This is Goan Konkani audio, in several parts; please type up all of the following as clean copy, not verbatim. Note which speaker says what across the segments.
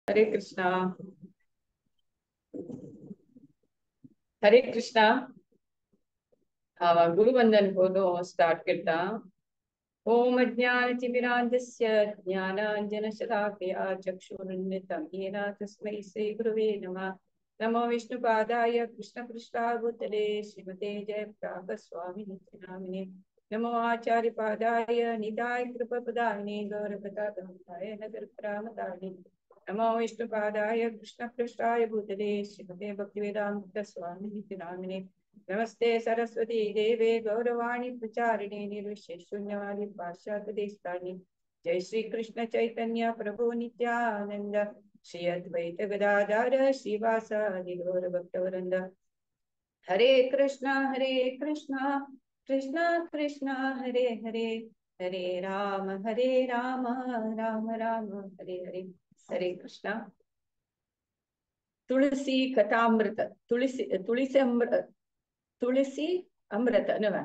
Speaker 1: हरे कृष्णा हरे कृष्णा। गुरुवंदन करून स्टार्ट करता। ओम अज्ञानतिमिरान्धस्य ज्ञानाञ्जनशलाकया चक्षुरुन्मिलितं येन तस्मै श्रीगुरवे नमः। नमो विष्णुपादाय कृष्णपृष्ठाय भूतले श्रीमते जयप्रकाशस्वामिने नामिने। नमो आचार्यपादाय निताय कृपपदायिने गौरपताय नगरप्रामदायिने। नमो विष्णुपादाय कृष्णपृष्ठाय भूतले श्रीमते भक्तिवेदान्त स्वामिने नामिने। नमस्ते सरस्वती देवे गौरवाणी प्रचारिणे निर्विशेष शून्यवादी पाश्चात्य देशतारिणे। जय श्री कृष्ण चैतन्य प्रभु नित्यानंद श्री अद्वैत गदाधर श्रीवासादि गौर भक्तवृंद। हरे कृष्णा कृष्णा कृष्णा हरे हरे, हरे राम राम राम हरे हरे। हरे कृष्णा। तुळसी कथामृत, तुळसी तुळसी अमृत, तुळसी अमृत नव्हे,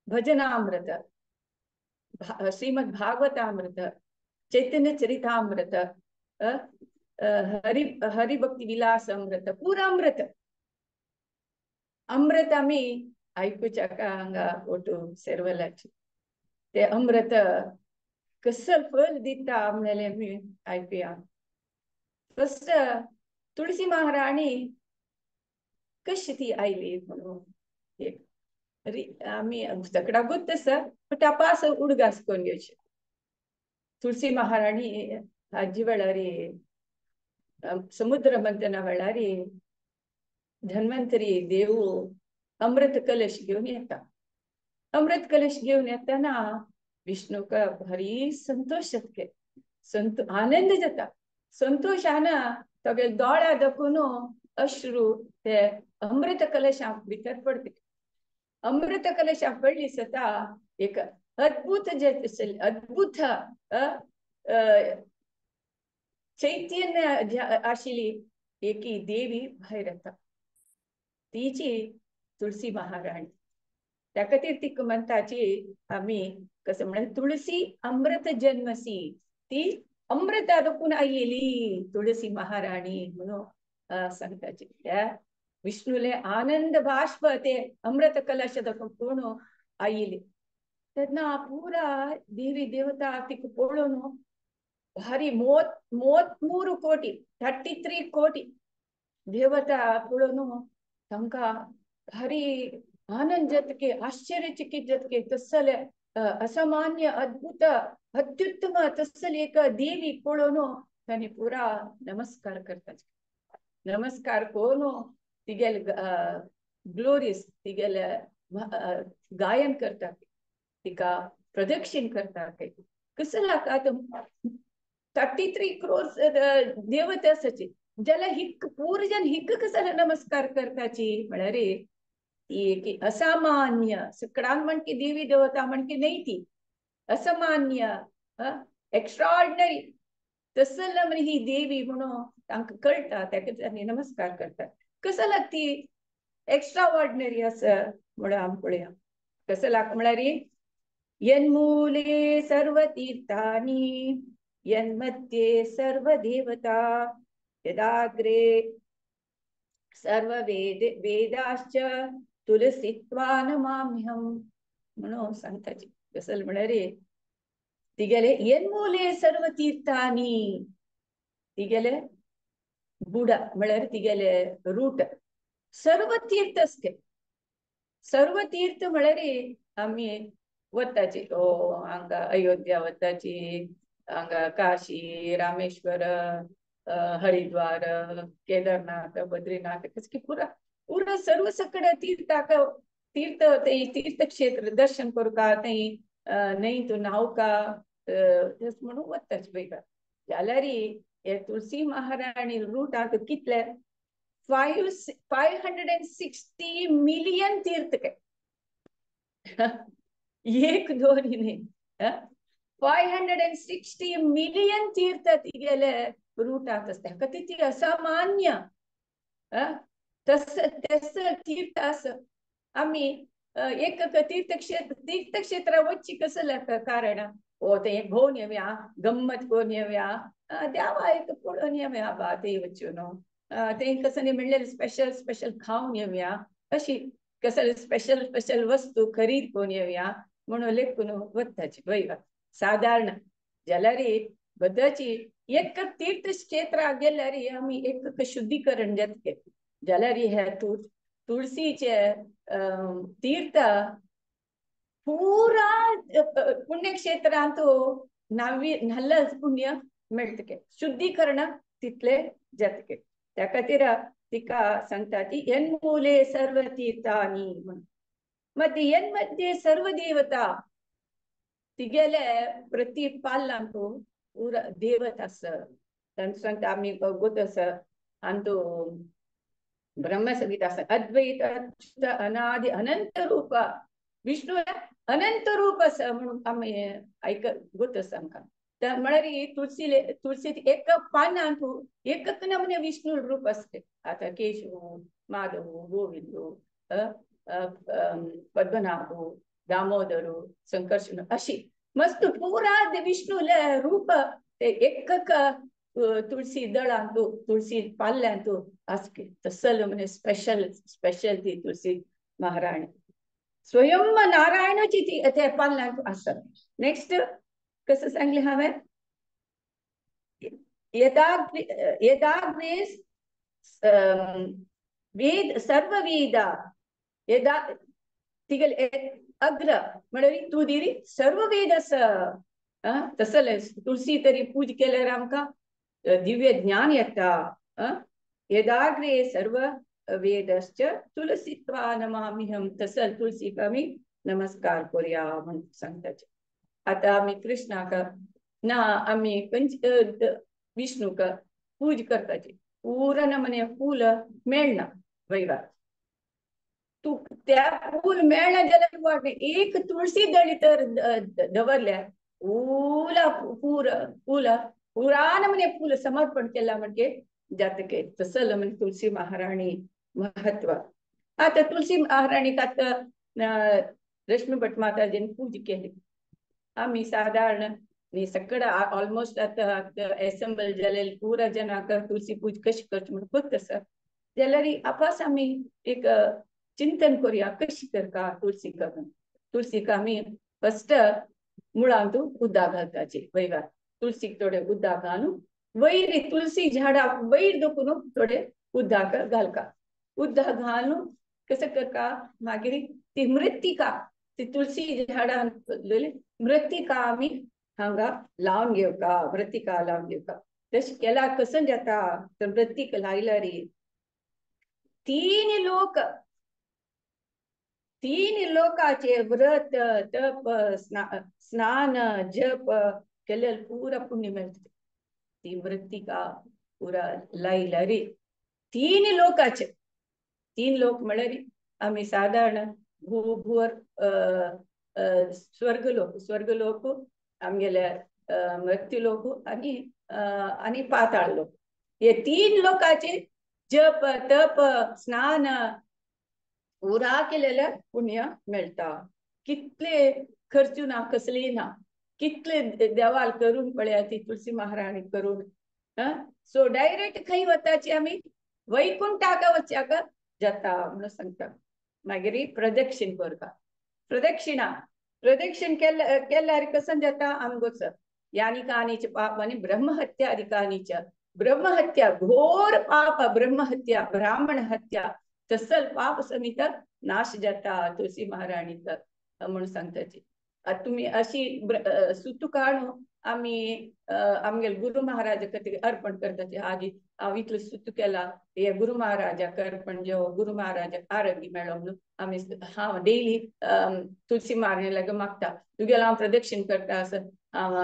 Speaker 1: भजनामृत, श्रीमद् भागवतामृत, चैतन्य चरितामृत, हरि हरिभक्ती विलास अमृत, पुरा अमृत अमृत आमी आयकुच्याक हांगा ओटू सेरवलाची ते अमृत कसं फल दिता म्हणलें आमी आयकुया। फर्स्ट तुळसी महाराणी कशी ती आयली म्हणून एक आमी तकडा गुत्त आसा, पण तपास उडगास करून घेवचे। तुळसी महाराणी आजी वेळारी समुद्र मंथना वेळारी धन्वंतरी देव अमृत कलश घेवन येता। अमृत कलश घेवन येताना विष्णूक भारी संतोष जातके, आनंद जाता। संतोषान सगळे दोळ्या दाखोवन अश्रू ते अमृत कलशा भितर पडते। अमृत कलशा पडली सता एक अद्भुत जे अद्भुत चैतन्य आशिल्ली एकी देवी भायर येता, तीची तुळसी महाराणी। त्या खातीर तिका म्हणटाची आमी कसं म्हणल्यार तुळसी अमृत जन्मसी, ती अमृता दाखून आयली तुळसी महाराणी म्हणून सांगताची। त्या विष्णुले आनंद बाष्प ते अमृत कलश दाखोवन कोण आयली तेन्ना पुरा देवी देवता तिका पळोवन भारी 33 कोटी 33 कोटी देवता पळोवन तांकां भारी आनंद जातके, आश्चर्यचकित जातके। तसले असामान्य अद्भुत अत्युत्तम तसले एक देवी पळोवन तांणी पुरा नमस्कार करता। नमस्कार करून तिगेले ग्लोरीस तिगेले गायन करता, तिका प्रदक्षिण करता। कसं लागता 33 क्रोर देवता आसाची जाल्यार हिक पूरजन हिक कसं नमस्कार करताची म्हळ्यार ती एक असामान्य सकडांक म्हणकी देवी देवता म्हणकी न्हय, ती असामान्य एक्स्ट्राऑर्डिनरी तसं म्हणजे ही देवी म्हणून तांकां कळटा, ताका तांणी नमस्कार करतात। कसं लागती एक्स्ट्राऑर्डिनरी आसा म्हणून आमी पळया। कसं लाग म्हळ्यार यन्मूले सर्वतीर्थानि यन्मध्ये सर्वदेवता यदाग्रे सर्ववेद वेदाश्च तुलसीत्वा नमाम्यहं म्हणून सांगताची। कसं म्हळ्यार तिगेले यन्मूले सर्वतीर्थानि, तिगेले बुडा म्हळ्यार तिगेले रूट सर्व तीर्थ आसते। सर्व तीर्थ म्हळ्यार आमी वताची ओ हांगा अयोध्या वताची, हांगा काशी, रामेश्वर, हरिद्वार, केदारनाथ, बद्रीनाथ, कसकी पुरा पुरा सर्व सगळे तीर्थाक तीर्थ ते तीर्थक्षेत्र दर्शन करूका थंय न्हय तूं न्हांवका म्हणून वताच पळयता। जाल्यार हे तुळसी महाराणी रूटाक कितले 560 मिलियन तीर्थ काय एक दोन न्हय, 560 मिलियन तीर्थ तिगेले रूटाक आसता। खातीर ती असामान्य तस तस तीर्थ आसा। आमी एक तीर्थक्षेत्र तीर्थक्षेत्रा वचची कसं कारण ओ ते भोवन येवया, गम्मत करून येवया, देवा एक पळोवन येवया बा थंय वचून, थंय कसली म्हणलें स्पेशल स्पेशल खावन येवया, अशी कसले स्पेशल स्पेशल वस्तू खरीद करून येवया म्हणून लेखून वताची वयवा. सादारण जाल्यार बद्दाची एक तीर्थक्षेत्राक गेल्यार आमी एक शुद्धीकरण जातले. जाल्यार हे तुळसीचे तीर्थ पुरा पुण्यक्षेत्रांत नावी न्हाल्लच पुण्य मेळटके, शुद्धीकरण तितले जातके. त्या खातीर तिका सांगता ती यन्मूले सर्व तीर्थानी म्हणून. मग यन्मध्ये सर्व देवता तिगेले प्रति पाल्लांक पुरा देवत आसा. तांकां सांगता आमी गोत आसा आनी ब्रह्मसंगीत आसा अद्वैत अच्युत अनादि अनंत रूप विष्णु अनंत रूप आसा म्हणून आमी आयक गोत आसा आमकां. म्हळ्यार तुळसी तुळसी एक पानांत एक नमने विष्णु रूप आसते. आतां केशव, माधव, गोविंद, पद्मनाभ, दामोदर, संकर्षण अशी मस्त पुरा विष्णुले रूप ते एक तुळसी दळांतू तुळसी पाल्यांतू आसके. तसल म्हणजे स्पेशल स्पेशल ती तुळसी महाराणी स्वयं नारायणाची ती ते पाल्यांतू आसत. नेक्स्ट कसं सांगले हांवें, यदाग्ने वेद सर्व वेदा यदा तिगेले अग्र म्हळ्यार तुदिरी सर्व वेद आसा. तसले तुळसी तरी पूज केल्यार आमकां दिव्य ज्ञान येता. यदाग्रे सर्व वेदश्च तुलसीत्वा नमामिहं, तसल तुळसीक आमी नमस्कार करूया म्हण सांगताचे. आतां आमी कृष्णाक ना आमी विष्णूक पूज करताची पुरा नमने फूल मेळना वैवा तूं त्या फूल मेळना जाल्यार वाट एक तुळसी दळी तर दवरल्या फुला पूर फुला पुरा नमने फूल समर्पण केला म्हणजे जातके. तसल म्हणजे तुळसी महाराणी महत्व. आतां तुळसी महाराणीक आतां रश्मी भट माताजीन पूज केली. आमी सादारण सगळं ऑलमोस्ट आतां एसेंबल जालेले पुरा जनाक तुळसी पूज कशी करची म्हणून गोत आसा. जाल्यार आपास आमी एक चिंतन करूया कशी करका तुळसीक. तुळसीक आमी फस्ट मुळांत उदक घालताची वयवा. तुळसीक थोडे उदक घालून वयर तुळसी झाडा वयर दखून थोडे उदक घालका. उदक घालून कसं करका मागीर ती मृत्तिका ती तुळसी झाडां मृत्तिका आमी हांगा लावन घेवका, मृत्तिका लावन घेवका. तशें केल्यार कसं जाता तर मृत्तिका लायल्यार तीन लोक तीन लोकाचे व्रत तप स्नान जप केलेलं पुरा पुण्य मेळटा. ती मृत्तिका पुरा लायल्यार तीन लोकाचे तीन लोक म्हळ्यार आमी सादारण भू भुवर स्वर्गलोक स्वर्गलोक आमगेले मृत्युलोक आनी आनी पाताळ लोक हे तीन लोकाचे जप तप स्नान पुरा केलेल्या पुण्य मेळटा. कितले खर्चू ना कसली ना कितले देवाल करून पळया ती तुळसी महाराणी करून. सो डायरेक्ट खंय वताची आमी वैकुंठाक वच्याक जाता म्हणून सांगता. मागीर प्रदक्षिण करता. प्रदक्षिणा प्रदक्षिण केल्यार कसं जाता आमगोच यानी कानीच पाप आनी ब्रह्महत्या अधिकानीच ब्रह्महत्या घोर पाप ब्रह्महत्या ब्राह्मण हत्या तसल पाप समित नाश जाता तुळसी महाराणीक म्हणून सांगताची. आतां तुमी अशी सुतू काडून आमी आमगेले गुरू महाराजा खातीर अर्पण करताची. आजी हांव इतलो सुतू केला हे गुरू महाराजाक अर्पण जेव गुरू महाराजाक आरोग्य मेळो म्हणून आमी हांव डेली तुळसी महाराणी लागीं मागता तुगेलो हांव प्रदक्षिण करता आसत हांव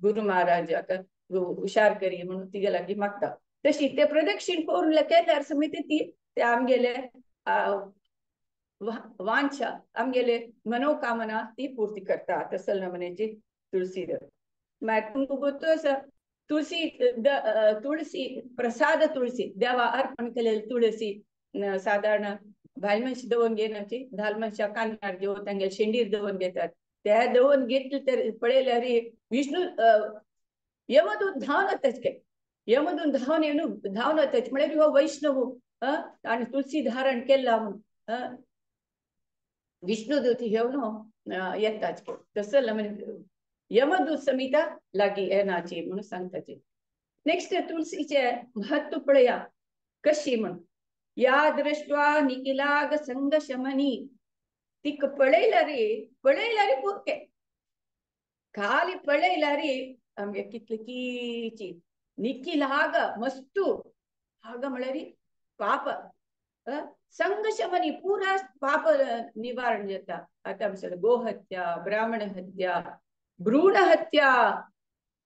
Speaker 1: गुरू महाराजाक हुशार करी म्हणून तिगे लागीं मागता. तशी ते प्रदक्षिण करून केल्यार समेत ती ते आमगेले वांछा आमगेले मनोकामना ती पूर्ती करता. तसल नमनेची तुळसी. मागीर तुमकां गोत्तू आसा तुळसी तुळसी प्रसाद तुळसी देवा अर्पण केलेली तुळसी सादारण बायल मनशां दवरून घेनाची, धाल मनशां कानार घेवन तांगेले शेंडीर दवरून घेतात. ते दवरून घेतले तर पळयल्यार विष्णू यमदूत धांवन वताच, यमदूत धांवन येवन धांवन वताच म्हळ्यार हो वैष्णव आनी तुळसी धारण केला म्हणून विष्णुदूत घेवन येताच. तसं म्हणजे यमदूत समिता लागीं येनाची म्हणून सांगताची. नेक्स्ट तुळसीचे महत्व पळया कशी म्हण. या दृष्ट्वा निखिलाग संग शमनी, तिका पळयल्यार पळयल्यार पुरके खाली पळयल्यार आमगे कितले कीची निखिलाग मस्तू हाग म्हळ्यार पाप संग शमनी पुरा पाप निवारण जाता. आतां आमचे गोहत्या, ब्राह्मण हत्या, भ्रूण हत्या,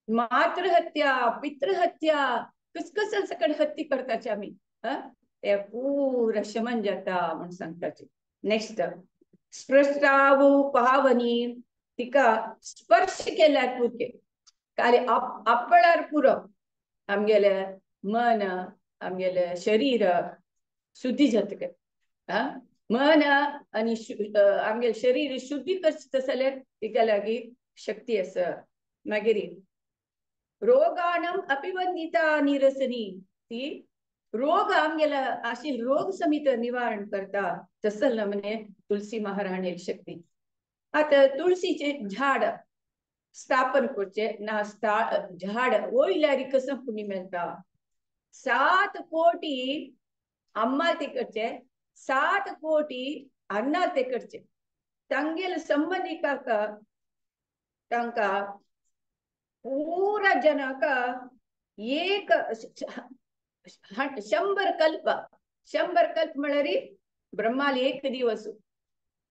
Speaker 1: मातृहत्या, पितृहत्या, कस सकट हत्ती करताचे आमी ते पुरा शमन जाता म्हूण सांगताचे. नेक्स्ट स्पृष्टावू पावनी, तिका स्पर्श केल्यार पुरके खाली आपणार पुरो आमगेले मन आमगेले शरीर शुद्धी जाता. मन आनी आमगेले शरीर शुद्धी करचें जाल्यार तिका लागीं शक्ती आसा. मागीर रोगाणम अभिवंदिता निरसनी, ती रोग आमगेला आशिल्ले रोग समेत निवारण करता. तसं नमने तुळसी महाराणी शक्ती. आतां तुळसीचे झाड स्थापन करचे ना, झाड वयल्यार कसं पुण्य मेळटा. 7 कोटी अम्मा ते करचे, 7 कोटी अण्णा ते करचे, तांगेले संबंधिकाक तांकां पुरा जनाक एक 100 कल्प, 100 कल्प म्हळ्यार ब्रह्माल एक दिवस,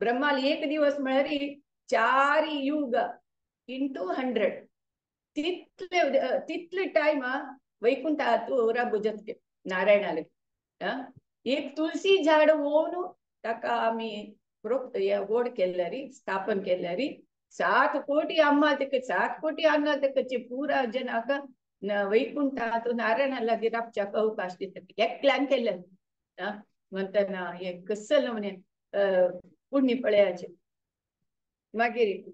Speaker 1: ब्रह्माल एक दिवस म्हळ्यार 4 युग इंटू 100 तितले तितले टायम वैकुंठांत राबू जातके नारायणाले. एक तुळसी झाड वोवन ताका आमी गोड केल्यार स्थापन केल्यार 7 कोटी अम्मा तेका 7 कोटी अण्णा तेकाचे पुरा जनाक वैकुंठांत नारायणा लागीं राबच्याक अवकाश दिता एकल्यान केल्ले म्हणटना हें कसलें म्हणे पुण्य पळयाचें. मागीर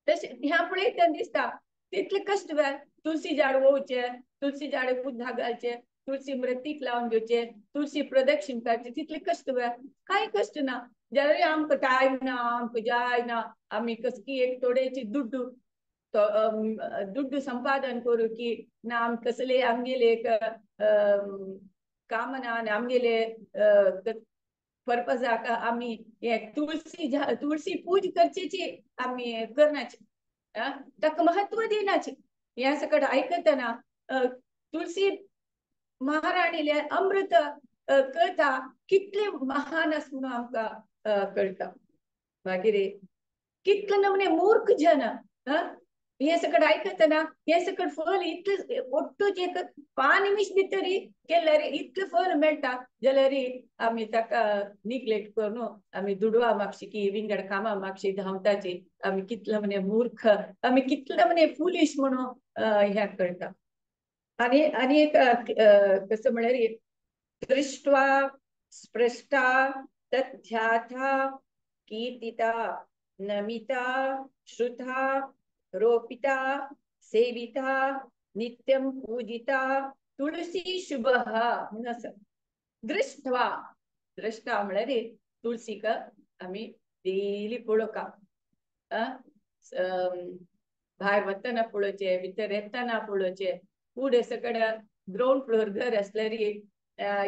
Speaker 1: तशें ह्या पळयतना दिसता तितले कश्ट जाय. तुळसी झाड वोवचें, तुळसी झाड उदक घालचें, तुळसी मृतीक लावन घेवचें, तुळसी प्रदक्षिण करचें, तितले कश्ट जाय. कांय कश्ट ना. जाल्यार आमकां टायम ना, आमकां जाय ना, आमी कसकी एक थोडेची दुड्डू दुड्डू संपादन करूं की ना, आम कसले आमगेले एक कामना आनी आमगेले पर्पजाक आमी हे तुळसी तुळसी पूज करचेची आमी करनाचे, ताका महत्व दिनाचे. ह्या सकट आयकतना तुळसी महाराणीले अमृत कळटा कितले महान आसा म्हणून आमकां कळटा. मागीर कितले नमने मूर्ख जन हे सकट आयकतना हे सकट फल इतले ಒಟ್ಟುचे एक 5 निमिष भितर केल्यार इतले फल मेळटा जाल्यार आमी ताका निग्लेक्ट करून आमी दुडवा मागशी की विंगड कामां मागशी धांवताची. आमी कितले म्हणे मूर्ख, आमी कितले म्हणे फुलिश म्हणून ह्या कळटा. आनी आनी एक कसं म्हळ्यार दृष्ट्वा स्पृष्टा तथ्याथा कीर्तिता नमिता श्रुता रोपिता सेविता नित्यं पूजिता तुळसी शुभ म्हणून आसा. दृष्ट्वा, दृष्टा म्हळ्यार तुळसीक आमी डेली पळोवका, भायर वतना पळोवचें, भितर येतना पळोवचें. फुडें सकड ग्रावंड फ्लोर घर आसल्यार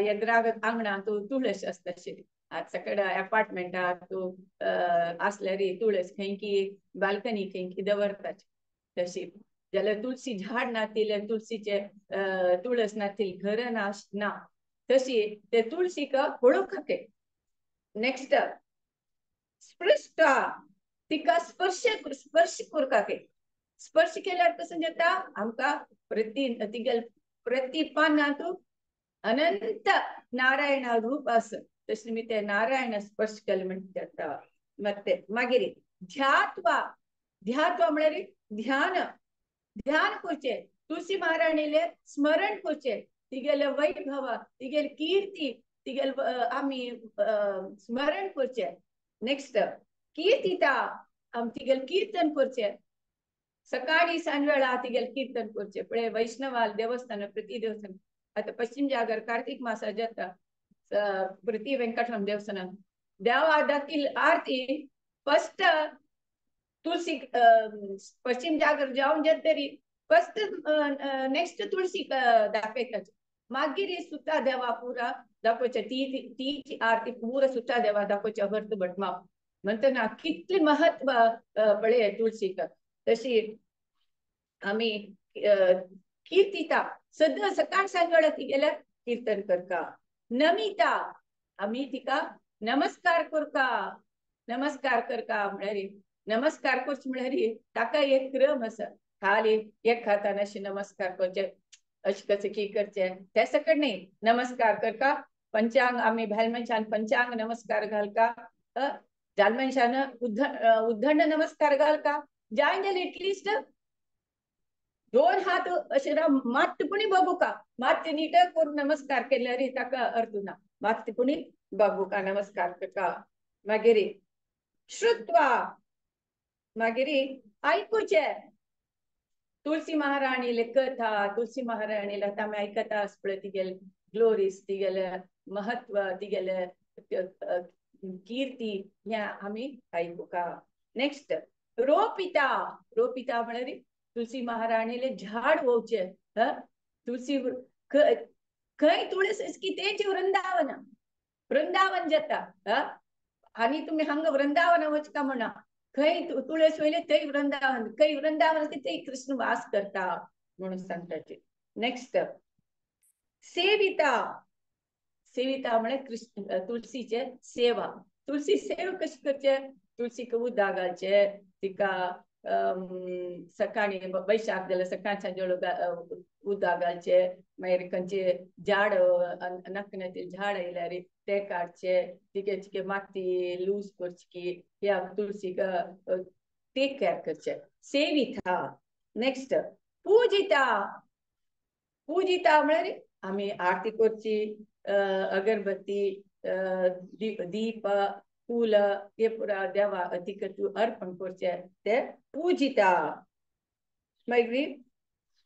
Speaker 1: येद्राग आंगणांत तुळस आसता आशिल्ली. आतां सकड अपार्टमेंटांत आसल्यार तुळस खंयकी बाल्कनी खंयकी दवरताची. तशी जाल्यार तुळसी झाड नातिल्ले, तुळसीचे तुळस नातिल्ले घर ना, तशी ते तुळसीक पळोवंक. नेक्स्ट स्पृष्टा, तिका स्पर्श स्पर्श करपाक. स्पर्श केल्यार कसं जाता आमकां प्रति तिगेले प्रति पानांत अनंत नारायण रूप आसा. तशें निमित्त नारायण स्पर्श केलें म्हणटा जाता. ಮತ್ತೆ मागीर ध्यात्वा, ध्यात्वा म्हळ्यार ध्यान, ध्यान करचें, तुळसी महाराणीले स्मरण करचें, तिगेले वैभव, तिगेले कीर्ती, तिगेले आमी स्मरण करचें. नेक्स्ट कीर्तिता, आमी तिगेलें कीर्तन करचें सकाळी सांजवेळा तिगेलें कीर्तन करचें. पळय वैष्णवाल देवस्थान प्रति देवस्थान आतां पश्चिम जागर कार्तीक मासा जाता प्रति वेंकटराम देवस्थानान देवा दाखील आरती फस्ट तुळसी पश्चिम जागर जावन जात तरी फस्ट नेक्स्ट तुळसी दाखयता. मागीर सुता देवा पुरा दाखोवचे ती ती आरती पुरा सुता देवा दाखोवचे भरत भटमा म्हणटना कितले महत्व पळय तुळसीक. तशी आमी कीर्तिता सद्दां सकाळ सांजवेळा तिगेल्या कीर्तन करता. नमिता आमी तिका नमस्कार करता. नमस्कार करता म्हळ्यार नमस्कार करचे म्हळ्यार ताका एक क्रम आसा. खाली एक हातान अशें नमस्कार करचे अशें कशें की करचें तें सकट न्ही. नमस्कार करता पंचांग आमी भायल मनशान पंचांग नमस्कार घालता, जाल मनशान उद्दंड नमस्कार घालता. जाय जाल्यार एटलिस्ट दोन हात अशें मात्त पुणी बघूका मात्त नीट करून नमस्कार केल्यार ताका अर्थ ना. मात्त पुणी बघूका नमस्कार करता. मागीर श्रुत्वा मागीर आयकुचें तुळसी महाराणीले कथा. तुळसी महाराणीला आमी आयकता आस पळय तिगेले ग्लोरीस तिगेले महत्व तिगेले कीर्ती ह्या आमी आयकुका. नेक्स्ट रोपिता. रोपिता म्हळ्यार तुळसी महाराणीले झाड वोवचे. तुळसी खंय तुळस की तेंचे वृंदावन वृंदावन जाता. आनी तुमी हांगा वृंदावन वचका म्हणा खंय तुळस वयले थंय वृंदावन, खंय वृंदावन थंय कृष्ण वास करता म्हणून सांगताचे. नेक्स्ट सेविता. सेविता म्हळ्यार कृष्ण तुळसीचे सेवा. तुळसी सेवा कशी करचे? तुळसीक उदक घालचे तिका सकाळी वैशाख जाल्यार सकाळ सांजे उदक घालचे. मागीर खंयचे झाड नकनतील झाड आयल्यार ते काडचे तिके तिके माती लूज करची ह्या तुळसीक टेक केअर करचे. सेविता. नेक्स्ट पूजिता. पूजिता म्हळ्यार आमी आरती करची, अगरबत्ती दीप फूल हे पुरा देवा तिका अर्पण करचे ते पूजिता. मागीर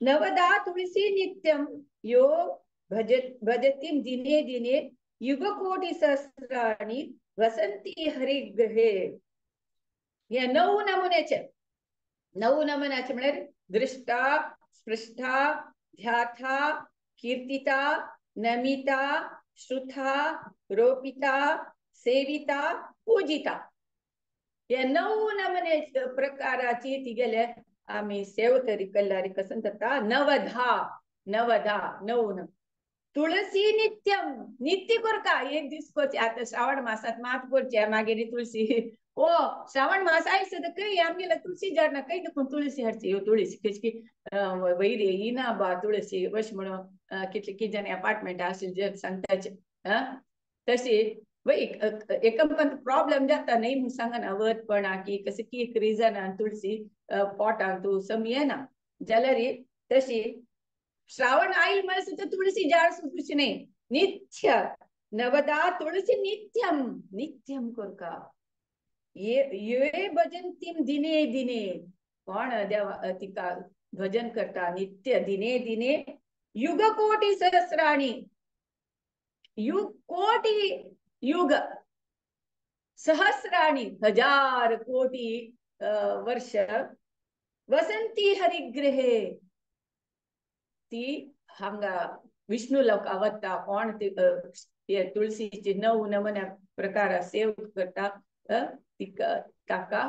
Speaker 1: नवदा तुळसी नित्यम यो भजतीम दिने दिने युगकोटी सहस्राणी वसंती हरिग्रहे. हे नऊ नमुन्याचे. नऊ नमुन्याचे म्हळ्यार दृष्टा स्पृष्टा ध्याथा कीर्तिता नमिता श्रुथा रोपिता सेविता पूजिता. हे नऊ नमुने प्रकाराची तिगेले आमी सेव तरी केल्यार कसं जाता नवधा. नवधा नऊ नम तुळसी नित्यम नित्य करता. एक दीस करचे आतां श्रावण मासात मात करचे मागीर तुळसी ओ श्रावण मास आयज सुद्दां खंय आमगेल्या तुळसी झाड ना खंय देखून तुळसी हाडची. ह्यो तुळसी कशी वयर येना बा तुळसी अशें म्हणून कितले कितें जाण अपार्टमेंट आशिल्ले जे सांगताचे. तशी वय एकम प्रॉब्लेम जाता न्ही म्हूण सांगना वत पणा की कशें की एक रिजनान तुळसी पोटान तूं सम येना जाल्यार तशी श्रावण आयल म्हळ्यार सुद्दां तुळसी झाड सुटूची न्ही. नित्य नवदा तुळसी नित्यम नित्यम करका. ये भजनतीम दिने दिने कोण देवा तिका भजन करता नित्य दिने दिने युगकोटी सहस्राणी युग कोटी युग सहस्राणी हजार कोटी वर्ष वसंती हरिग्रहे ती हांगा विष्णू लोका वता. कोण तुळसीची नऊ नमन्या प्रकार सेव करता तिका ताका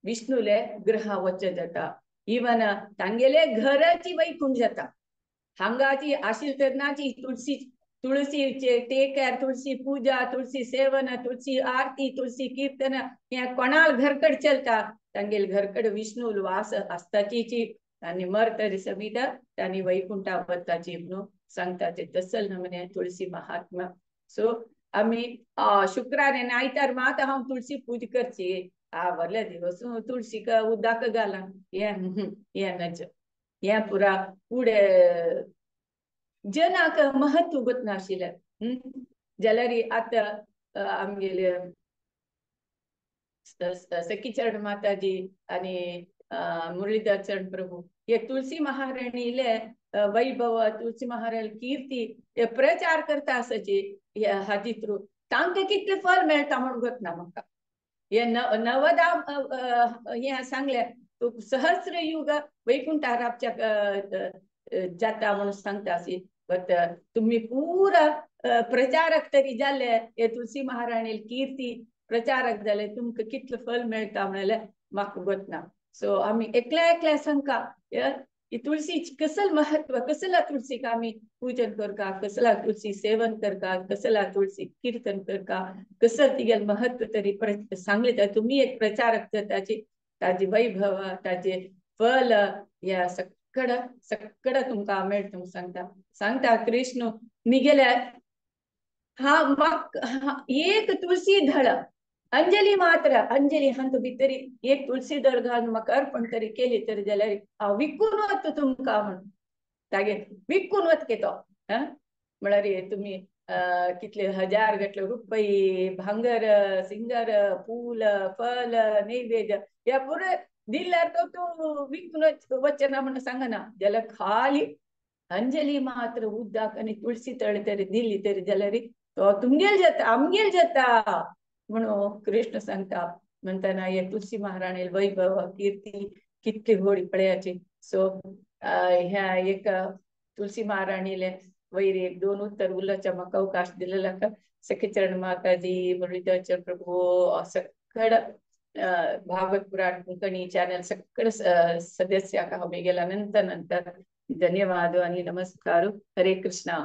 Speaker 1: विष्णुले ग्रहा वच जाता. इवन तांगेले घराची वैकुंठ जाता. हांगाची आशिल तेन्नाची तुळसी तुळसीचे टेक केअर तुळसी पूजा तुळसी सेवन तुळसी आरती तुळसी कीर्तन ह्या कोणाल घरकड चलता तांगेल घरकड विष्णू वास आसताची आनी मरतरी समीत तांणी वैकुंठा वताची म्हणून सांगता ते तसल नमने तुळसी महात्मा. सो आमी शुक्रार आनी आयतार मात हांव तुळसी पूजा करची. आवरले दिवस तुळसीक उदक घाला हें नच हें पुरा फुडें जनाक महत्व गोतनाशिल्लें. जाल्यार आतां आमगेले सखीचरण माताजी आणि मुरलीधर चरण प्रभू हे तुलसी महाराणीले वैभव, तुलसी महाराणी कीर्ती हे प्रचार करता आसाची हाजी थ्रू तांकां कितले फल मेळटा म्हूण गोतना म्हाका. हे नवदा हे सांगले तूं सहस्र युग वैकुंठार आपच्या जाता म्हणून सांगता आसी. बट तुम्ही पुरा प्रचारक तरी जाले हे तुलसी महाराणी कीर्ती प्रचारक जाले तुमकां कितले फल मेळटा म्हणल्यार म्हाका गोतना. सो आमी एकल्या एकल्या सांगका ही तुळसी कसल महत्व, कसला तुळसीक आमी पूजन करका, कसला तुळसी सेवन करका, कसला तुळसी कीर्तन करका, कसल तिगेल महत्व तरी सांगले तर तुम्ही एक प्रचारक जाताची ताजी वैभव ताजे फल ह्या सकड सकड तुमकां मेळटा सांगता. सांगता कृष्ण मिगेल्या हा म्हाक एक तुळसी धळ अंजली मात्र अंजली हांतू भितरी एक तुळसी दळ घालून म्हाका अर्पण तरी केली तरी जाल्यार हांव विकून वता तुमकां म्हण तागे विकून वत के तो म्हळ्यार तुमी कितले हजार घेतले रुपये भांगर सिंगर फूल फल नैवेद्य ह्या पुरे दिल्यार तो तूं विकून वचना म्हणून सांगना जाल्यार खाली अंजली मात्र उदक आनी तुळसी तळ तरी दिली तरी जाल्यार तो तुमगेल जाता आमगेल जाता म्हणून कृष्ण सांगता. म्हणटाना हे तुलसी महाराणी वैभव कीर्ती कितली व्हड पळयाची. सो ह्या एक तुलसी महाराणीले वयर एक दोन उत्तर उलोवच्या म्हाका अवकाश दिलेलो आसा. सखीचरण माताजी, मुरलीधर प्रभू, सकड भागवत पुराण कोंकणी चॅनल सकड सदस्याक हांव गेल्या नंतर नंतर धन्यवाद आणि नमस्कार. हरे कृष्णा.